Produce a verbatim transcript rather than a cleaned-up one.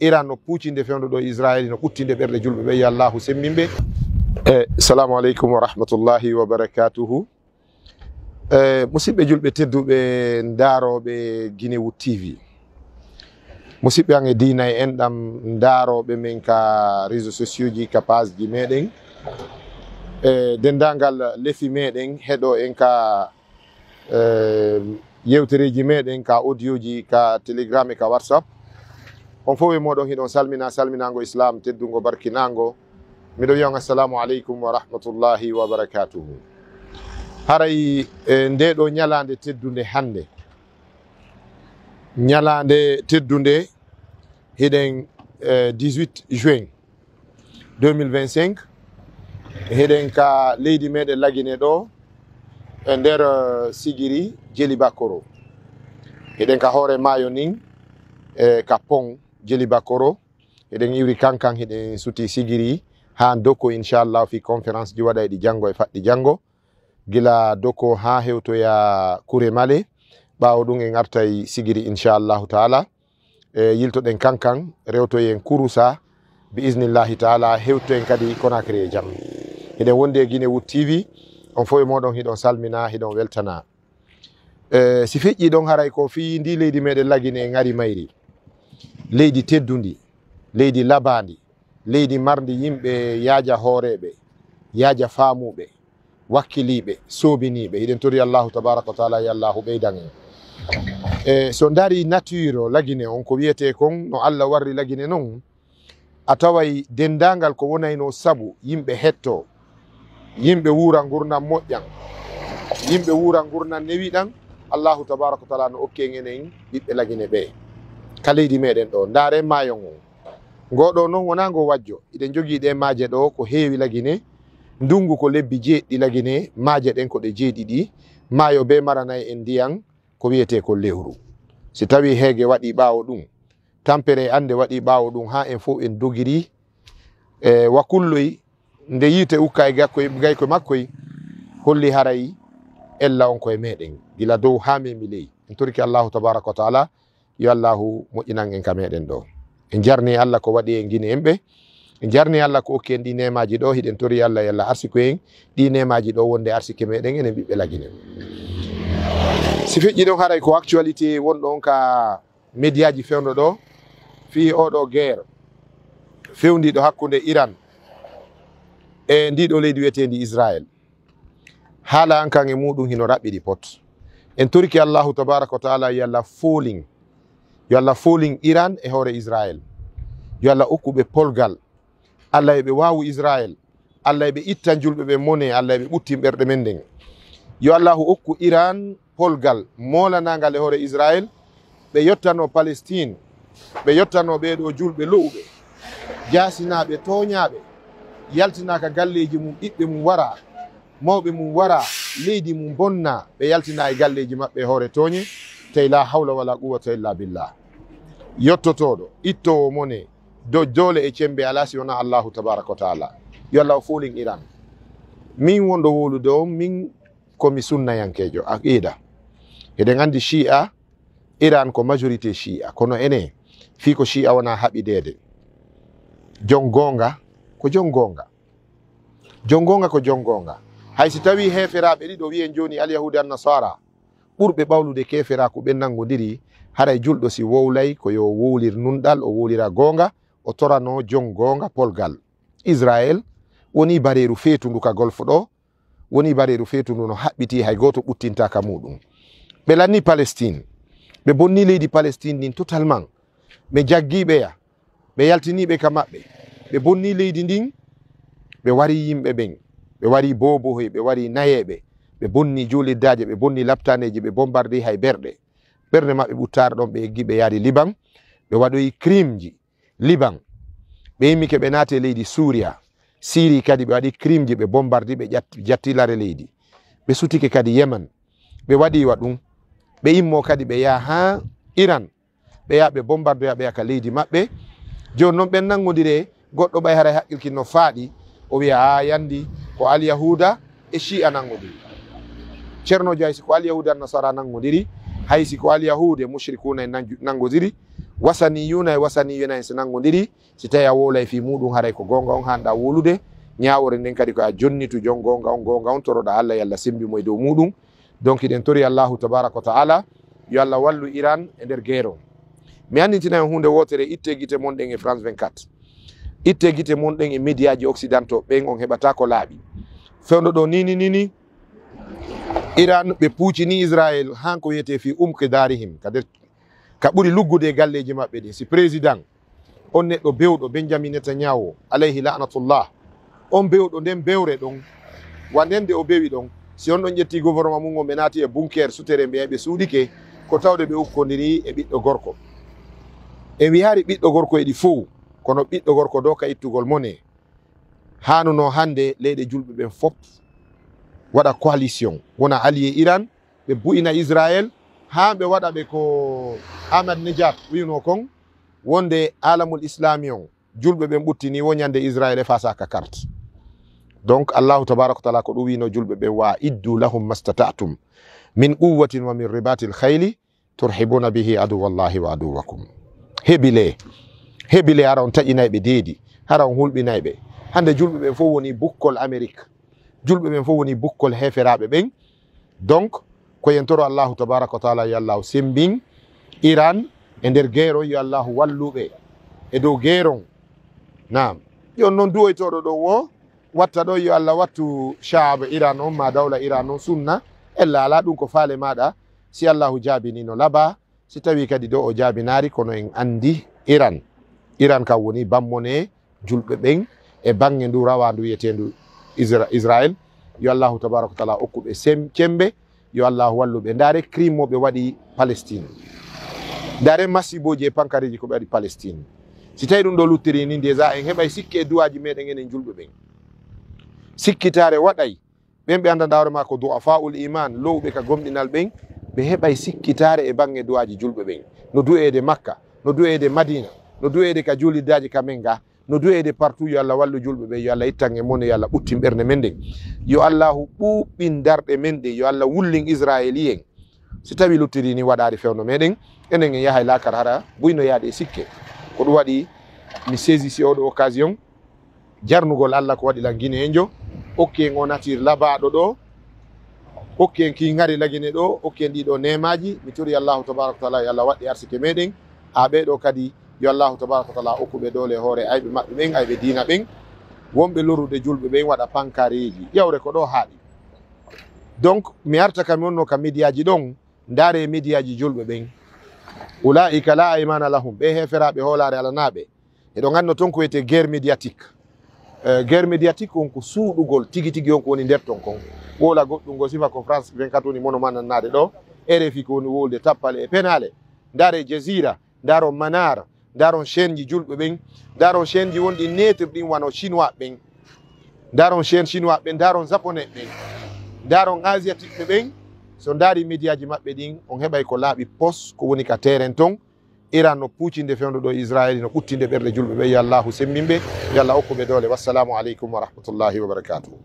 Iran no puucinde fewndo ɗo Israel, no ɓuttinde ɓerɗe julɓe ɓe, yo Allahu semmin ɓe. E, salamu aleykum wa rahmatullahi wa barakatuhu. E, musidɓe julɓe tedduɓe, ndaarooɓe Guinée Wood T V. Musidɓe an e diina e enɗam, ndaarooɓe men ka réseaux sociaux ji, ka page ji meɗen. E, denndaangal lefi meɗen, heɗo en ka, e, yewtereeji meɗen, ka audio ji, ka Telegram e ka WhatsApp. On fof e mooɗon hiɗon salmina, salminaango Islam teddungo, barkinaango. Miɗo wiya on, assalamu aleykum wa rahmatullahi wa barakatuhu. Haray, e, nde ɗo ñalaande teddunde hannde, ñalaande teddunde, hiɗen, e, dix-huit juin deux mille vingt-cinq, hiɗen ka leydi meɗen Lagine ɗo, e nder, e, Sigiri Jeli Bakoro. Hiɗen ka hoore maayo nin, e, ka pont Jeli Bakoro. Hiɗen iwri Kankan, hiɗen suti Sigiri haa Doko, inchallah, fii conférence ji waɗayɗi janngo e faɗɗi janngo. Gila Doko haa hewtoya Kure Male. Ɓaawo ɗum en artay Sigiri, inchallahu taala. E, yiltoɗen Kankan, rewtoyen Kurusa, bi isnillahi taala, hewtoyen kadi Konakri e jam. Hiɗen wondi e Guinée Wood T V, on fof e mooɗon hiɗon salmina, hiɗon weltana. E, si feƴƴi ɗon, haray ko fii ndi leydi meɗen Lagine e ŋari mayri. Leydi teddundi, leydi labaandi, leydi marndi yimɓe yaaja hooreeɓe, yaaja faamuɓe, wakkiliiɓe, soobiniiɓe. Hiɗen tori Allahu tabaraka wa taala, yo Allahu ɓeydan en. E, so ndaari nature Lagine on, ko wiyetee kon, no Allah warri Lagine non, a taway denndaangal ko wonaynoo sabu yimɓe hettoo, yimɓe wuura ngurndan moƴƴan, yimɓe wuura ngurndan newiɗan, Allahu tabaraka wa taala no okkee enen ɓiɓɓe Lagine ɓee. Ka leydi meɗen ɗo, ndaaren maayo ngon. Ngo ɗo non wonaa ngo wajjo. Hiɗen jogii ɗee maaje ɗo ko heewi Lagine. Ndunngu ko lebbi jeeɗiɗi Lagine, maaje ɗen ko ɗe jeeɗiɗi. Maayo bee maranay en ndiyan, ko wiyetee ko lewru. Si tawii heege waɗii ɓaawo ɗum, tampere e annde waɗii ɓaawo ɗum, haa en fof en dogiri, e, wa kulloy, nde yiite ukka e gakkoy, gaykoy makkoy, holli haray ella on ko e meɗen, gila dow haa memi ley. En torike Allahu tabaraka wa taala, yo Allahu moƴƴinan en ka meɗen ɗo. En jarni Allah ko waɗi en Gine en ɓe. En jarni Allah ko okki en ɗi neemaaji ɗo. Hiɗen tori Allah yo Allah arsiko en ɗi neemaaji ɗo wonde arsike meɗen enen ɓiɓɓe Lagine. Si feƴƴi ɗon, haray ko actualité wonɗo on ka mediaji fewndo ɗo fii oɗo guerre fewndiɗo hakkunde Iran e ndiɗo leydi wiyeteendi Israel. Haala an kan e muɗum hino raɓɓiɗi pot. En toriki Allahu tabaraka wa taala yo Allah foolin, yo Allah foolin Iran e hoore Israel. Yo Allah okku ɓe polgal. Allah e ɓe waawu Israel. Allah e ɓe ittan julɓe ɓe mone, Allah e ɓe ɓuttin ɓerɗe men nden. Yo Allahu okku Iran polgal moolanangal e hoore Israel, ɓe yottanoo Palestine, ɓe yottanoo ɓee ɗoo julɓe lo'uɓe, jaasinaaɓe, tooñaaɓe, yaltinaaka galleeji mum, ɓiɓɓe mum waraa, mawɓe mum waraa, leydi mum bonnaa, ɓe yaltinaa e galleeji maɓɓe e hoore tooñe, tawi laa hawla walaa quwwata illaa billah. Yottotooɗo, ittoowo mone, do-, doole e cemmbe alaa si wonaa Allahu tabaaraka wa taala. Yo Allah o foolin Iran. Min wonɗo wowlude on, min ko mi sunnayankeejo, aqiida. Eɗen anndi Shi'a, Iran ko majorité Shi'a, kono enen, fii ko Shi'a wonaa haɓideede. Jon goonga ko jon goonga. Jon goonga ko jon goonga. Hay si tawii heeferaaɓe ɗiɗo, wiyen jooni Alyahuuda e Annasaara, ɓurɓe ɓawlude keeferaaku ɓen nanngodiri, haray julɗo si wowlay ko yo wowlir nunɗal, o wowlira goonga, o toranoo jon goonga polgal. Israel wonii bareeru feetundu ka Golf ɗo, wonii bareeru feetundu no haɓɓitii, hay gooto ɓuttintaa ka muuɗum. Ɓe lannii Palestine, ɓe bonnii leydi Palestine ndin totalement, ɓe jaggii ɓeya, ɓe yaltinii ɓe ka maɓɓe, ɓe bonnii leydi ndin, ɓe warii yimɓe ɓen, ɓe warii boobohoy, ɓe warii nayeeɓe, ɓe bonnii juuliddaaje, ɓe bonnii laptaneeji, ɓe bombardii hay berɗe. Ɓernde maɓɓe ɓuttaare ɗon, ɓe eggi, ɓe yaari Liban, ɓe waɗoyi crime ji Liban. Ɓe immike, ɓe naati e leydi Suuriya, Siiri kadi, ɓe waɗi crime ji, ɓe bombardi, ɓe ƴat-, jatti lare leydi. Ɓe sutike kadi Yemen, ɓe waɗi wa ɗum. Ɓe immo kadi, ɓe yaha haa Iran, ɓe yaha ɓe bombardoya, ɓe yaha ka leydi maɓɓe. Jooni non ɓen nanngondire, goɗɗo ɓay haray haqqil kin no faaɗi, o wiya, "Aa, yandi ko Alyahuuda e Shi'a nanngondiri." Ceerno Jay, si ko Alyahuuda e Annasaara nanngondiri, Hay si ko alyahuude, mushrikuuna en nanju-, nanngodiri, wasaniyuuna e wasaniyuuna en so nanngodiri, si tawi a wowlay fii muuɗum, haray ko goonga on haanɗaa wowlude. Ñaawoore nden kadi ko a jonnitu jon goonga on, goonga on, toroɗaa Alla, yo Alla semmbi mo e dow muuɗum. Donc, hiɗen tori Allaahu tabaaraka wa ta'aala, yo Alla wallu Iran e nder geero. Mi anndintina en huunde wootere, ittee gite mon ɗen e France vingt-quatre. Ittee gite mon ɗen e mediyaaji occidentaux ɓen, on heɓataa ko laaɓi. Fewndo ɗoo nini nini, Iran, ɓe puucini Israël haa ko wiyetee fii umqi daarihim, ka nder, ka ɓuri luggude e galleeji maɓɓe ɗin. Si président, on neɗɗo bewɗo, Benjamin Netanyahu, alayhi la'natullah, on bewɗo nden bewre ɗon, wa nden nde o bewi ɗon, si on ɗon ƴetti gouvernement mum on, ɓe naati e bunker, sutere, ɓe, ɓe suuɗike, ko tawde ɓe ukkondiri e ɓiɗɗo gorko. E wiyaari ɓiɗɗo gorko e ɗi fow, kono ɓiɗɗo gorko ɗoo ka ittugol mone, haanuno hannde leyɗe julɓe ɓen fof waɗa coalition, wona allié Iran, ɓe bu'ina Israël, haa ɓe waɗa ɓe ko Ahmadinejad wi'uno kon, wonde alamul islami on, julɓe ɓen ɓuttini wo ñande Israël effaçaaka carte. Donc, Allaahu tabaaraka wa ta'aala ko ɗum wi'no julɓe ɓen, "Wa a'iddu lahum mastata'tum min quwwatin wa min ribatil khayli turhibuna bihi aduwwallahi wa aduwwakum." Hebilee, hebilee, hara on taƴinay ɓe deedi, hara on hulɓinay ɓe. Hannde julɓe ɓen fof woni bukkol Amerik. Julɓe ɓen fof woni bukkol heeferaaɓe ɓen. Donc, ko yen toro Allaahu tabaaraka wa ta'aala, yo Allaahu semmbin Iran e nder geeron, yo Allaahu wallu ɓe e dow geeron. Naam. Jon non duwoytooɗo ɗon wo watta ɗo, yo Alla wattu shaaba Iran on, ma dawla Iran on sunna. Ella alaa ɗum ko faale maaɗa. Si Allaahu jaabini no laba, si tawi kadi ɗo o jaabinaari, kono en anndi Iran. Iran kam woni bammone julɓe ɓen e baŋŋe ndu rawaandu wiyeteendu Isra-, Israel. Yo Allaahu tabaaraka wa ta'aala okku ɓe sem-, cemmbe, yo Allaahu wallu ɓe. Ndaare crime mo ɓe waɗi Palestine. Ndaare masibooji e pankareeji ko ɓe waɗi Palestine. Si tawi ɗum ɗo luttiri ni, déjà en heɓay sikke e duwaaji meɗen enen julɓe ɓen. Sikkitaare waɗay ɓen ɓe anndanɗaa hoore maa ko du'afaa'ul iman, lowɓe ka gomɗinal ɓen, ɓe heɓay sikkitaare e baŋŋe duwaaji julɓe ɓen. No du'eede Makka, no du'eede Madina, no du'eede ka juulirdaaji ka men ga, no du'eede partout. Yo Alla wallu julɓe ɓen, yo Alla ittan e mone, yo Alla ɓuttin ɓernde men ɗen. Yo Allaahu ɓuuɓɓin darɗe men ɗen, yo Alla wullin Israeliyen. Si tawi luttiri ni waɗaari fewndo meɗen, enen en yahay laakara hara buynoyaade e sikke. Ko ɗum waɗi mi saisisi oɗo occasion jarnugol Alla ko waɗi lan Guinéenjo, okki en o natir labaaɗo ɗo, okki en ki ngari lagine ɗo, okki en ɗiɗo neemaaji. Mi tori Allaahu tabaaraka wa ta'aala yo Alla waɗɗi arsike meɗen. A ɓee ɗo kadi yo Allaahu tabaaraka wa ta'aala okku ɓe doole hoore ayɓe maɓɓe ɓen, ayɓe diina ɓen, wonɓe lorrude julɓe ɓen waɗa pankareeji. Ƴawre ko ɗo haaɗi. Donc, mi arta ka mi wonno ka mediyaaji ɗon, ndaare e mediyaaji julɓe ɓen. Ulaa'ika laa aymaana lahum, ɓe heeferaaɓe hoolaare alanaaɓe. Eɗon anndi no ton ko wiyetee guerre médiatique. Eh, guerre médiatique on ko suuɗugol tigi tigi on ko woni nder ton kon. Wowla goɗɗum ngo sifa ko France vingt-quatre woni mono manannaade ɗo, R F I ko woni wowlude tappale e penaale. Ndaare Jazeera, ndaaron Manar, ndaaron chaîne ji julɓe ɓen, ndaaron chaîne ji wonɗi neutre ɗin wano chinois ɓen, ndaaron chaîne chinois ɓen, ndaaron japonais ɓen, ndaaron asiatique ɓe ɓen. So ndaari médiaji maɓɓe ɗin, on heɓay ko laaɓi pos ko woni ka terrain ton. Iran no puucinde fewndo ɗo Israel, no ɓuttinde ɓerɗe julɓe ɓe. Yo Allahu semmbin ɓe, yo Allah okku ɓe doole. Wassalamu aleykum wa rahmatullahi wa barakatuhu.